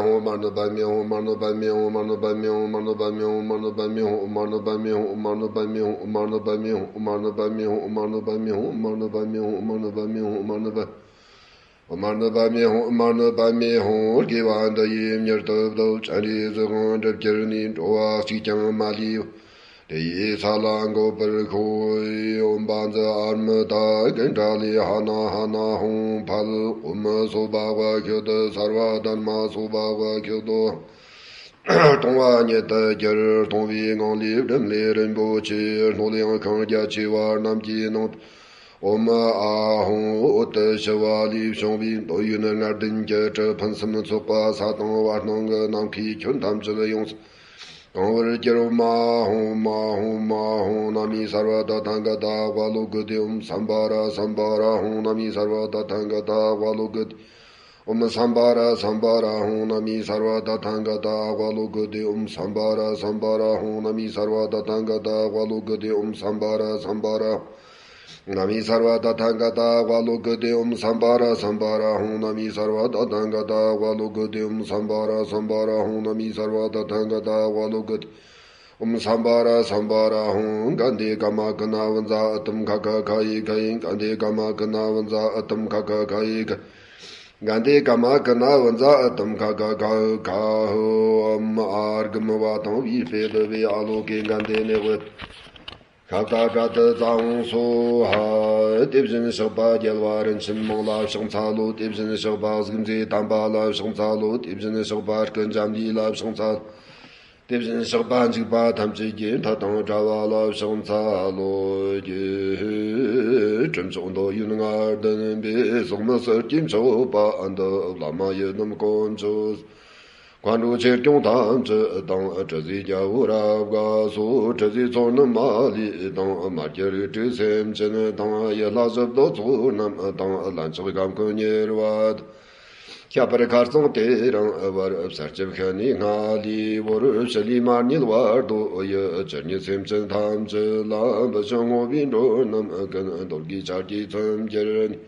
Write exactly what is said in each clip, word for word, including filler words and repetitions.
ཨོཾ་མ་ཎི་པདྨེ་ཧཱུྃ། ཨོཾ་མ་ཎི་པདྨེ་ཧཱུྃ། དགེ་བ་འདི་ཡིས་མྱུར་དུ་བདག། སྤྱན་རས་གཟིགས་དབང་སྒྲུབ་གྱུར་ནས། འགྲོ་བ་གཅིག་ཀྱང་མ་ལུས་པ། དེ་ཡི་ས་ལ་འགོད་པར་ཤོག། ཨོཾ་བཛྲ་ཨཱཿཏ་ཀཎྜཱ་ལི་ཧ་ན་ཧ་ན་ཧཱུྃ་ཕཊ། ཨོཾ་སྭ་བྷཱ་ཝ་ཤུདྡྷ་སརྦ་དྷརྨ་སྭ་བྷཱ་ཝ་ཤུདྡྷོ། སྟོང་བ་ཉིད་དུ་གྱུར། སྟོང་པའི་ངང་ལས་སྒྲིམ་ལས་རིན་པོ་ཆེ། སྣོད་ཡངས་ཤིང་རྒྱ་ཆེ་བ་རྣམས་ཀྱིས་ནང་དུ། ཨོཾ་ཨཱཿཧཱུྃ། འོད་དུ་ཞུ་བ་ལས་བྱུང་བའི་འདོད་ཡོན་ལྔ་ལྡན་གྱི་དྲི་ཕུན་སུམ་ཚོགས་པ། ས་དང་བ་སྣང་གི་ནམ་མཁའི་ཁྱོན་ཐམས་ཅད་ཡོངས་སུ་གང་བར་གྱུར། ཨོཾ་ཨཱཿཧཱུྃ། ཨོཾ་ཨཱཿཧཱུྃ། ན་མི་སརྦ་ཏ་ཐཱ་ག་ཏ་ཨ་ཝ་ལོ་ཀི་ཏེ། ཨོཾ་སཾ་བྷ་ར་སཾ་བྷ་ར་ཧཱུྃ། ན་མི་སརྦ་ཏ་ཐཱ་ག་ཏ་ཨ་ཝ་ལོ་ཀི་ཏེ། ཨོཾ་སཾ་བྷ་ར་སཾ་བྷ་ར་ཧཱུྃ། ན་མི་སརྦ་ཏ་ཐཱ་ག་ཏ་ཨ་ཝ་ལོ་ཀི་ཏེ། ཨོཾ་སཾ་བྷ་ར་སཾ་བྷ་ར་ཧཱུྃ། ན་མི་སརྦ་ཏ་ཐཱ་ག་ཏ་ཨ་ཝ་ལོ་ཀི་ཏེ། ཨོཾ་སཾ་བྷ་ར་སཾ་བྷ་ར། ན་མི་སརྦ་ཏ་ཐཱ་ག་ཏ་ཨ་ཝ་ལོ་ཀི་ཏེ། ཨོཾ་སཾ་བྷ་ར་སཾ་བྷ་ར་ཧཱུྃ། ན་མི་སརྦ་ཏ་ཐཱ་ག་ཏ་ཨ་ཝ་ལོ་ཀི་ཏེ། ཨོཾ་སཾ་བྷ་ར་སཾ་བྷ་ར་ཧཱུྃ། ན་མི་སརྦ་ཏ་ཐཱ་ག་ཏ་ཨ་ཝ་ལོ་ཀི་ཏེ། ཨོཾ་སཾ་བྷ་ར་སཾ་བྷ་ར་ཧཱུྃ། གན་དྷེ་ཀ་མ་ཀི་ན་བཛྲ་ཨུ་ཏམ་ཁ་ཁ་ཁ་ཡེ་ཁ་ཡེ། གན་དྷེ་ཀ་མ་ཀི་ན་བཛྲ་ཨུ་ཏམ་ཁ་ཁ་ཁ་ཡེ་ཁ། གན་དྷེ་ཀ་མ་ཀི་ན་བཛྲ་ཨུ་ཏམ་ཁ་ཁ་ཁ་ཧུ་ཁ་ཧུ། ཨོཾ་ཨརྒྷཾ་བ་དྷཱུ་བི་ཧྥེ་ཏུ་བེ་ཨ་ལོ་ཀེ་གན་དྷེ་ནེ་ཝེ་ཤ་ཀ་ཀྲ་ཏི་ཙ་ཧཱུྃ་སྭཱ་ཧཱ། དེ་བཞིན་གཤེགས་པ་རྒྱལ་བ་རིན་ཆེན་མང་ལ་ཕྱག་འཚལ་ལོ། དེ་བཞིན་གཤེགས་པ་གཟུགས་མཛེས་དམ་པ་ལ་ཕྱག་འཚལ་ལོ། དེ་བཞིན་གཤེགས་པ་སྐུ་འཇམ་ལུས་ལ་ཕྱག་འཚལ། དེ་བཞིན་གཤེགས་པ་འཇིགས་པ་ཐམས་ཅད་ཀྱི་མཐའ་དང་བྲལ་བ་ལ་ཕྱག་འཚལ་ལོ། ཀྱེ་ཧུད། དཀོན་མཆོག་འདོད་ཡོན་ལྔ་ལྡན་པའི། ཟག་མེད་ཟིལ་གྱིས་མཆོད་པ་འདི། བླ་མ་ཡི་དམ་དཀོན་མཆོག། མཁའ་འགྲོ་ཆོས་སྐྱོང་ཐམས་ཅད་དང་། དྲི་ཟའི་རྒྱལ་པོ་རབ་དགའ་སོགས། དྲི་ཟའི་ཚོགས་རྣམས་མ་ལུས་དང་། མ་གྱུར་རིགས་དྲུག་སེམས་ཅན་དང་། ཡུལ་ལྷ་གཞི་བདག་ཚོགས་རྣམས་དང་། ལན་ཆགས་སྐབས་ཀུན་ཉེར་བ་དང་། ཁྱད་པར་ཁ་རྩང་དེ་རིང་བར། བྱ་སྐྱེས་ཤི་ནས་སྔ་ལས་བོར། ཕྱི་ལུས་མ་རྙེད་བར་དོ་ཡི། ཇི་སྙེད་སེམས་ཅན་ཐམས་ཅད་ལ། འབུལ་ཞིང་བསྔོ་བའི་མགྲོན་རྣམས་ཀུན། འདོད་དགུའི་ཆར་གྱིས་ཚིམ་གྱུར་ནས།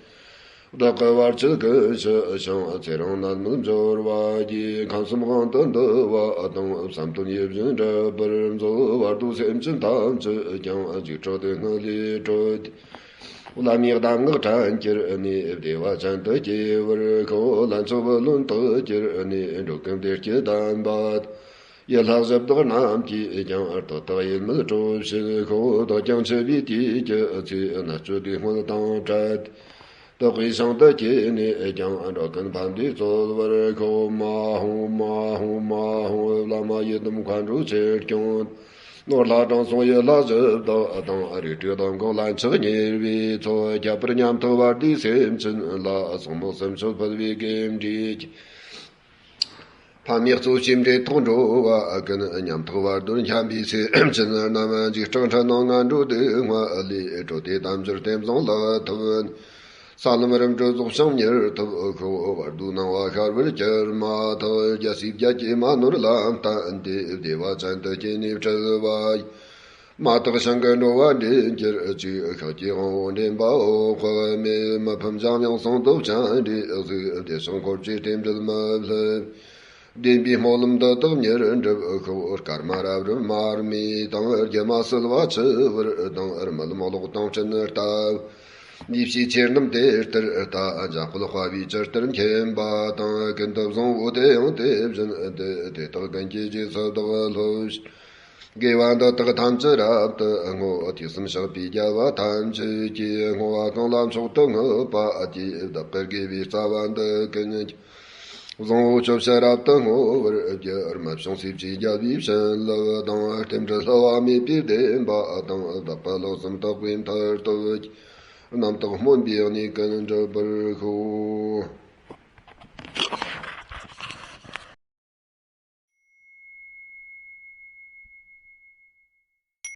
བདག་གི་བར་ཆད་ཀུན་ཞི་ཞིང་། ཚེ་རིང་ནད་མེད་འབྱོར་བ་རྒྱས། ཁམས་གསུམ་དབང་དུ་འདུ་བ་དང་། བསམ་དོན་ཡིད་བཞིན་འགྲུབ་པར་མཛོད། བར་དོའི་སེམས་ཅན་ཐམས་ཅད་ཀྱང་། འཇིགས་སྐྲག་སྡུག་བསྔལ་ལས་སྒྲོལ་ཏེ། བླ་མའི་གདམས་ངག་དྲན་གྱུར་ནས། བདེ་བ་ཅན་དུ་སྐྱེ་བར་ཤོག། ལན་ཆགས་བུ་ལོན་དག་གྱུར་ནས། འགྲོ་ཀུན་བདེ་སྐྱིད་ལྡན་པ། ཡུལ་ལྷ་གཞི་བདག་རྣམས་ཀྱིས་ཀྱང་། ཏག་ཏག་ཡིད་མོས་སྤྲོ་བྱེད་ཤོག། བདག་ཀྱང་འཆི་བའི་དུས་ཀྱི་ཚེ། མནར་གཅོད་ལུས་དངོས་དང་བྲལ་ཏེ། དག་པའི་ཞིང་དུ་སྐྱེས་ནས་ཀྱང་། འགྲོ་ཀུན་ཕན་བདེའི་སྩོལ་བར་ཤོག། ཨོཾ་ཨཱཿཧཱུྃ། ཨོཾ་ཨཱཿཧཱུྃ། ཨོཾ་ཨཱཿཧཱུྃ། བླ་མ་ཡི་དམ་མཁའ་འགྲོ་ཆོས་སྐྱོང་། ནོར་ལྷ་དྲང་སྲོང་ཡུལ་ལྷ་གཞི་བདག་དང་། རིགས་དྲུག་སྡོམ་འགོག་ལན་ཆགས་ཉེ་བའི་ཚོགས། ཁྱད་པར་ཉམ་ཐག་བར་དོའི་སེམས་ཅན་ལ། ཟག་མེད་སེམས་མཆོག་ཕུལ་བའི་དགེ་འདུན་གྱི། ཕ་མའི་གཙོ་ཆེ་འབྲེལ་ཐོགས་འགྲོ་བ་ཀུན། ཉམ་ཐག་བར་དོར་འཁྱམས་པའི་སེམས་ཅན་རྣམས། འཇིགས་སྐྲག་འཁྲུལ་སྣང་ངན་འགྲོ་སྡུག་བསྔལ་ལས་སྒྲོལ་ཏེ་དལ་འབྱོར་རྟེན་བཟང་ལག་ཐོབ། ས་ལམ་རིམ་གྲོ་རྫོགས་བྱང་མྱུར་ཐོབ་ཤོག། བར་དོའི་སྣང་བ་ཤར་བར་གྱུར་མ་ཐག། རྒྱལ་སྲས་བརྒྱད་ཀྱིས་མ་ནོར་ལམ་བསྟན་ཏེ། བདེ་བ་ཅན་དུ་སྐྱེས་ནས་སྤྲུལ་པ་ཡི། མ་དག་ཞིང་གི་འགྲོ་བ་འདྲེན་གྱུར་ཅིག། ཤཱཀྱའི་དབང་པོ་འདྲེན་པ་འོད་དཔག་མེད། མི་ཕམ་འཇམ་དབྱངས་གསང་ཐོབ་སྤྱན་རས་གཟིགས། བདེ་གཤེགས་འཁོར་བཅས་རྟེན་འབྲེལ་མི་བསླུ། བདེན་པའི་སྨོན་ལམ་འདི་དག་མྱུར་འགྲུབ་ཤོག། སྐར་མ་རབ་རིབ་མར་མེ་དང་། སྒྱུ་མ་བསིལ་བ་ཆུ་བུར་དང་། རྨི་ལམ་གློག་དང་སྤྲིན་ལྟ་བུ། འདི་ཕྱིའི་ཆོས་རྣམས་དེ་ལྟར་ལྟ། འཇམ་དཔལ་དཔའ་བོས་ཇི་ལྟར་མཁྱེན་པ་དང་། ཀུན་ཏུ་བཟང་པོ་དེ་ཡང་དེ་བཞིན་ཏེ། དེ་དག་ཀུན་གྱི་རྗེས་སུ་བདག་སློབ་ཤིག་དགེ་བ་འདི་དག་ཐམས་ཅད་རབ་ཏུ་བསྔོ། ཐོས་བསམ་བཞག་པའི་རྒྱལ་བ་ཐམས་ཅད་ཀྱིས། བསྔོ་བ་གང་ལ་མཆོག་ཏུ་བསྔགས་པ་དེས། བདག་གི་དགེ་བའི་རྩ་བ་འདི་ཀུན་ཀྱང་། བཟང་པོ་སྤྱོད་ཕྱིར་རབ་ཏུ་བསྔོ་བར་འགྱུར། རྨད་བྱུང་སྲས་བཅས་རྒྱལ་བའི་བྱིན་རླབས་དང་། རྟེན་འབྲེལ་བསླུ་བ་མེད་པའི་བདེན་པ་དང་། བདག་པོ་ལེགས་ཤོམ་བརྟག་པའི་མཐར་ཐུག་གི། རྣམ་དག་སྨོན་པའི་གནས་ཀུན་འགྲུབ་པར་ཤོག